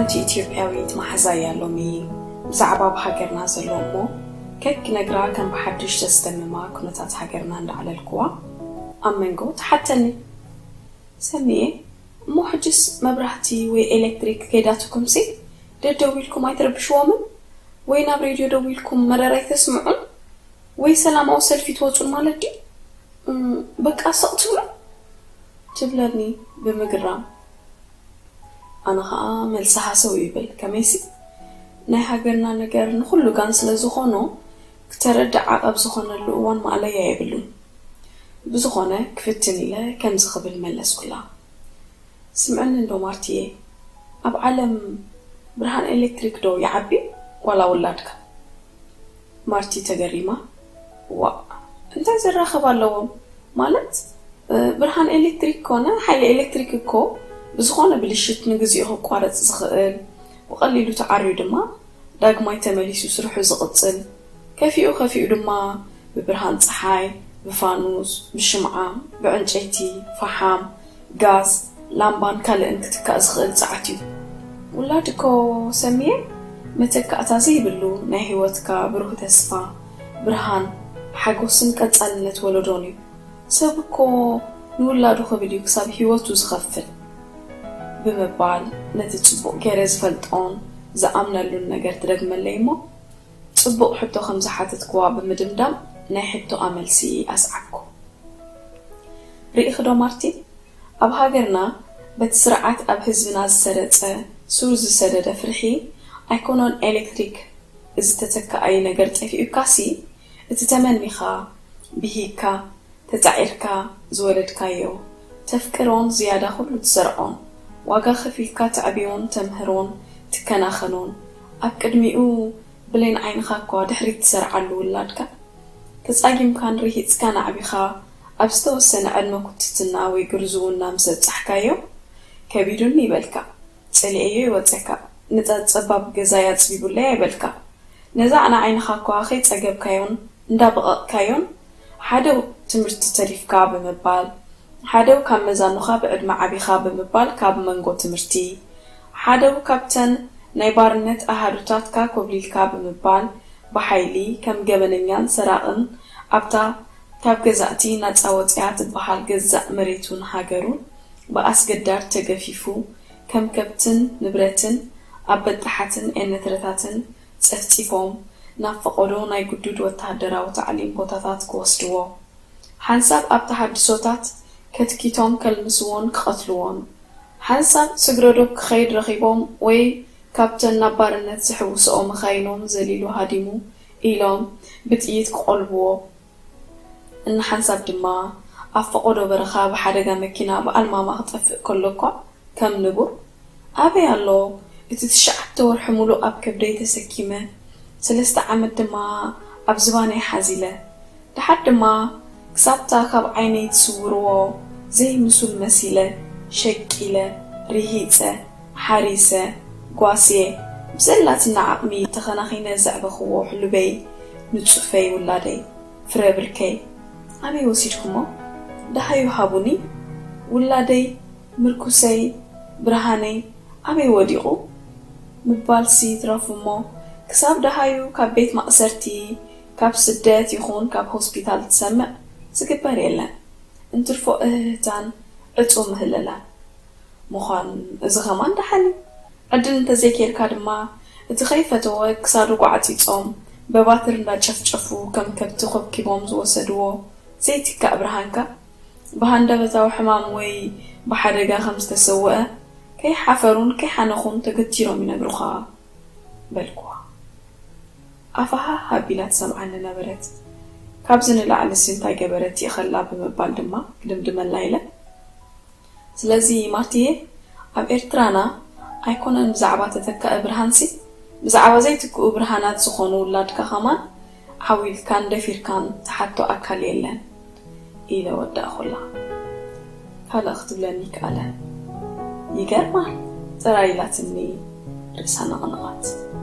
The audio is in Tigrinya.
እቲ ኢትዮጵያዊት መሓዛያ ሎሚ ብዛዕባ ኣብ ሃገርና ዘሎ እሞ ከክነግራ ከም ብሓድሽ ዘስደምማ ኩነታት ሃገርና እንዳዕለልኩዋ ኣብ መንጎ ተሓተኒ። ሰኒየ፣ እሞ ሕጅስ መብራህቲ ወይ ኤሌክትሪክ ከይዳትኩምሲ ደደዊልኩም ኣይትረብሽዎምን? ወይ ናብ ሬድዮ ደዊልኩም መረር ኣይተስምዑን? ወይ ሰላማዊ ሰልፊ ትወፁን ማለት ድዩ? በቃ ስቕ ትብሉ? ትብለኒ ብምግራም። ኣነ ኸኣ መልሲ ሃሰው ይብል። ከመይሲ ናይ ሃገርና ነገር ንኹሉ ጋን ስለ ዝኾኖ ክተረዳእ ዓቐብ ዝኾነሉ እዋን ማእለያ የብሉን። ብዝኾነ ክፍትን ኢለ ከምዚ ክብል መለስኩላ። ስምዕኒ እንዶ ማርትየ፣ ኣብ ዓለም ብርሃን ኤሌክትሪክ ዶ ይዓቢ ዋላ ውላድካ? ማርቲ ተገሪማ፣ ዋእ እንታይ ዘራኸብ ኣለዎም? ማለት ብርሃን ኤሌክትሪክ ኮነ ሓይሊ ኤሌክትሪክ እኮ ብዝኾነ ብልሽት ንግዚኡ ክቋረጽ ዝኽእል፣ ብቐሊሉ ተዓርዩ ድማ ዳግማይ ተመሊሱ ስርሑ ዝቕጽል፣ ከፊኡ ከፊኡ ድማ ብብርሃን ጸሓይ፣ ብፋኑስ፣ ብሽምዓ፣ ብዕንጨይቲ፣ ፈሓም፣ ጋዝ፣ ላምባን ካልእን ክትካእ ዝኽእል ጸዓት እዩ። ውላድ እኮ ሰሚየ መተካእታ ዘይብሉ ናይ ህይወትካ ብሩህ ተስፋ፣ ብርሃን፣ ሓጎስን ቀጻልነት ወለዶን እዩ። ሰብ እኮ ንውላዱ ክብል እዩ ክሳብ ህይወቱ ዝኸፍል ብምባል ነቲ ጽቡቕ ገይረ ዝፈልጦን ዝኣምነሉን ነገር ትደግመለይ እሞ ጽቡቕ ሕቶ ከም ዝሓተትክዋ ብምድምዳም ናይ ሕቶኣ መልሲ ኣስዓብኩ። ርኢኺ ዶ ማርቲ፣ ኣብ ሃገርና በቲ ስርዓት ኣብ ህዝብና ዝሰረጸ ሱር ዝሰደደ ፍርሒ ኣይኮኖን ኤሌክትሪክ ዝተተካኣይ ነገር ጠፊኡካሲ እቲ ተመኒኻ ብሂግካ ተጻዒርካ ዝወለድካዮ ተፍቅሮን ዝያዳ ኩሉ ትሰርዖን ዋጋ ከፊልካ ተዕብዮን ተምህሮን ትከናኸኖን ኣብ ቅድሚኡ ብሌን ዓይንኻ እኳ ድሕሪት ትሰርዓሉ ውላድካ ተጻጊምካን ርሂጽካን ኣዕቢኻ ኣብ ዝተወሰነ ዕድመ ኩትትና ወይ ግርዝውና ምስ ኣብጻሕካዮ ከቢዱኒ ይበልካ፣ ጸሊኤዮ ይወጸካ፣ ነዛ ጸባብ ገዛይ ኣጽቢቡለይ ኣይበልካ። ነዛ ኣነ ዓይንኻ እኳ ከይጸገብካዮን እንዳበቐቕካዮን ሓደው ትምህርቲ ተሪፍካ ብምባል ሓደው ካብ መዛኑኻ ብዕድመ ዓቢኻ ብምባል ካብ መንጎ ትምህርቲ ሓደው ካብተን ናይ ባርነት ኣሃዱታትካ ኮብሊልካ ብምባል ብሓይሊ ከም ገበነኛን ሰራቕን ኣብታ ካብ ገዛእቲ ናጻ ወጺኣ ትበሃል ገዛእ መሬቱን ሃገሩን ብኣስገዳድ ተገፊፉ ከም ከብትን ንብረትን ኣብ በጣሓትን ኤነትረታትን ጸፍጺፎም ናብ ፈቐዶ ናይ ግዱድ ወተሃደራዊ ታዕሊም ቦታታት ክወስድዎ፣ ሓንሳብ ኣብ ተሃድሶታት ከትኪቶም ከልምስዎን ክቐትልዎን፣ ሓንሳብ ስግረዶብ ክኸይድ ረኺቦም ወይ ካብተን ናብ ባርነት ዝሕውስኦ መኻይኖም ዘሊሉ ሃዲሙ ኢሎም ብጥይት ክቖልብዎ፣ እንሓንሳብ ድማ ኣብ ፈቐዶ በረኻ ብሓደጋ መኪና ብኣልማማ ክጠፍእ ከሎ እኳ ከም ንቡር ኣበይ ኣሎ እቲ ትሽዓተ ወርሒ ሙሉእ ኣብ ከብደይ ተሰኪመ ሰለስተ ዓመት ድማ ኣብ ዝባነይ ሓዚለ ደሓር ድማ ክሳብታ ካብ ዓይነይ ትስውርዎ ዘይምሱል መሲለ ሸቂለ ርሂጸ ሓሪሰ ጓስየ ብዘላትና ዓቕሚ ተኸናኺነ ዘዕበኽዎ ሕሉበይ ንጹፈይ ውላደይ ፍረ ብርከይ ኣበይ ወሲድኩሞ ደሃዩ ሃቡኒ ውላደይ ምርኩሰይ ብርሃነይ ኣበይ ወዲቑ ምባልሲ ይትረፍ እሞ ክሳብ ደሃዩ ካብ ቤት ማእሰርቲ ካብ ስደት ይኹን ካብ ሆስፒታል ትሰምዕ ዝግበር የለን። እንትርፎ እህህታን ዕጹው ምህለላን ምዃን እዚ ኸማን ደሓን እዩ። ዕድል እንተዘይከየድካ ድማ እቲ ከይፈተወ ክሳዱ ጓዕጺጾም በባትር እንዳጨፍጨፉ ከም ከብቲ ኮብኪቦም ዝወሰድዎ ዘይትካእ ብርሃንካ ብሃንደበታዊ ሕማም ወይ ብሓደጋ ከም ዝተሰወአ ከይሓፈሩን ከይሓነኹን ተገቲሮም ይነግሩኻ በልኩዋ። ኣፋሃህ ኣቢላ ትሰምዓኒ ነበረት። ካብዚ ንላዕልሲ እንታይ ገበረት ይእኸላ ብምባል ድማ ክድምድመላ ኢለ። ስለዚ ማርትየ ኣብ ኤርትራና ኣይኮነን ብዛዕባ ተተካኢ ብርሃንሲ ብዛዕባ ዘይትክኡ ብርሃናት ዝኾኑ ውላድካ ኸማን ዓው ኢልካን ደፊርካን ትሓቶ ኣካል የለን ኢለ ወዳእኹላ። ካልእ ክትብለኒ ይከኣለ። ይገርማ ጥራይ ኢላትኒ ርእሳ ነቕነቐት።